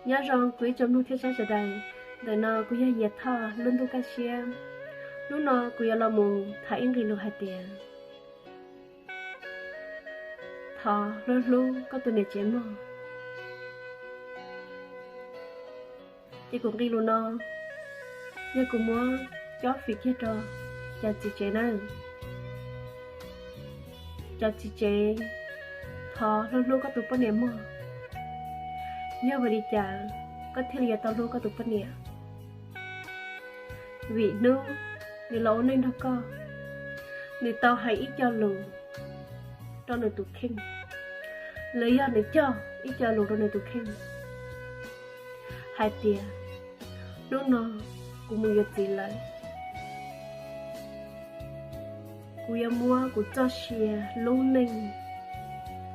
Nyob zoo kuv ib tsoom mloog thiab saib sawv daws, ntawm no kuv yog Yias Thoj lub ntuj kaj siab. Hnub no kuv yuav los mus tham ib nqe lus hais tias thov hlub hlub koj tus niam tsev mog. Ces kuv nqe lus no yog kuv muab cob fim kiag rau cov txiv tsev nawb. Cov txiv tsev, thov hlub hlub koj tus poj niam mog. Yog vim li cas koj thiaj li yuav tau hlub koj tus poj niam? Vim hnub nws los ua neej nrog koj, nws tau hais ib co lus rau nws tus kheej, los yog nws cog ib co lus rau nws tus kheej hais tias, hnub no kuv mus yuav txiv lawm, kuv yuav muab kuv txoj sia lub neej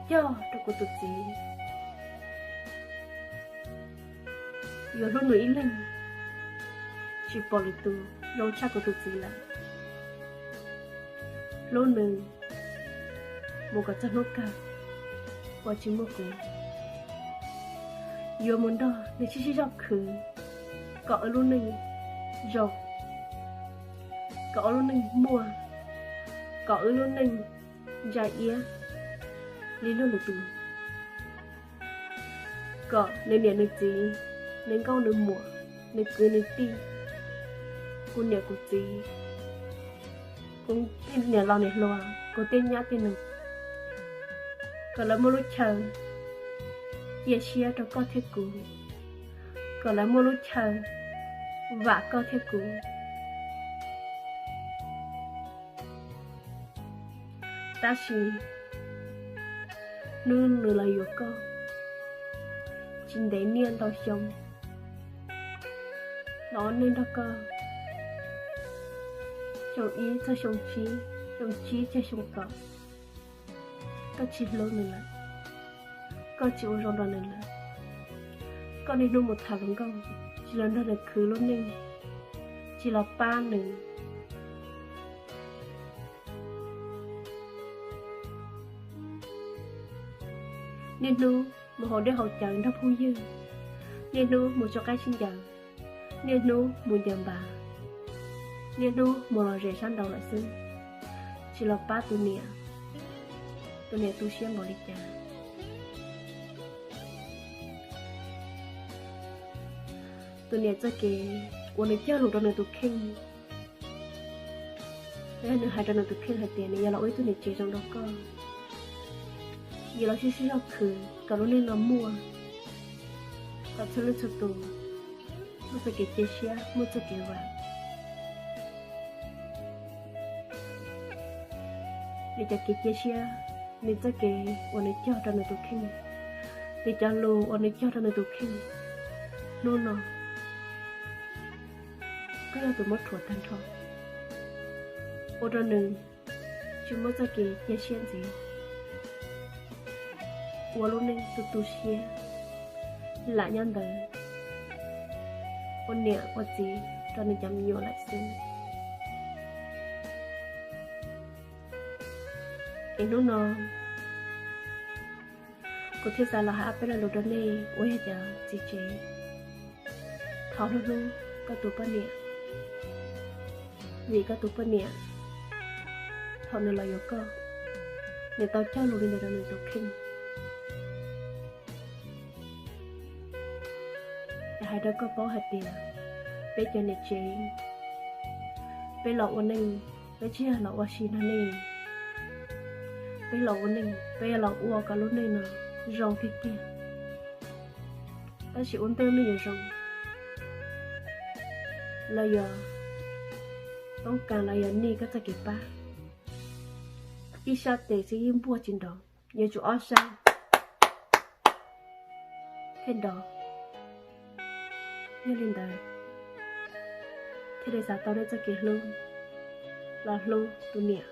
cog rau kuv tus txiv. Yuav hlub nws ib leeg, tsis pom lwm tus zoo tshaj kuv tus txiv lawm. Hlub nws mus kom txog hnub kawg uas tsis muaj kuv. Yuav mus nrog nws sib sib zog khwv kom wb lub neej zoo, kom wb lub neej muaj, kom wb lub neej ntsa iab li luag lwm tus, kom nws niam nws txiv, nws nkauj nws muam, nws kwv nws tij, kuv niam kuv txiv, kuv tej niam laus niam hluas, kuv tej nyab tej nus, kom lawv muaj lub chaw cia siab rau koj thiab kuv, kom lawv muaj lub chaw vam koj thiab kuv. Tab sis hnub nws los yuav koj, tsis ntev niaj ntau xyoo los ua neej nrog koj, xyoo ib txog xyoo tsib, xyoo tsib txog xyoo kaum, koj tsis hlub nws lawm, koj tsis ua zoo rau nws lawm. Koj niaj hnub mus tham hluas nkauj, tsis los nrog nws khwv lub neej, tsis los pab nws. Niaj hnub mus haus dej haus cawv nrog phooj ywg, niaj hnub mus tso qaib sib ncaws, niaj hnub mus ncaws npas, niaj hnub mus lom zem sab nraud lawm xwb, tsis los pab tus niam, tus niam tu siab npaum li cas. Tus niam txoj kev uas nws cog lus rau nws tus kheej, yog nws hais rau nws tus kheej hais tias nws yuav los ua ib tug niam tsev zoo rau koj, yuav los sib sib zog khwv kom lub neej no muaj, kom txhua leej txhua tus muaj txoj kev cia siab, muaj txoj kev vam. Nws cov kev cia siab, nws txoj kev uas nws cog rau nws tus kheej, nws cov lus uas nws cog rau nws tus kheej, hnub no koj yog tus muab rhuav tag nrho, ua rau nws tsis muaj txoj kev cia siab ntxiv, ua lub neej tu tu siab, lam nyob ntawd ua niam ua txiv rau nws cov me nyuam lawm xwb. Es hnub no kuv thiaj xav los hais ob peb lo lus rau nej uas yog cov txiv tsev, thov hlub hlub koj tus poj niam, vim koj tus poj niam thaum nws los yuav koj, nws tau cog lus li ntawd rau nws tus kheej. Es hais rau koj paub hais tias peb cov niam tsev, peb los ua neej, peb tsis yog los ua si nrog nej, peb los ua neej peb yuav los ua kom lub neej no zoo tiag tiag. Tab sis ua ntej nej yuav zoo, los yog toob kas los yog nej koj txoj kev pab, ib sab tes xwb yeej npuaj tsis nrov, yuav tsum ob sab thiaj nrov. Yog li ntawd thiaj li xav tau nej txoj kev hlub los hlub tus niam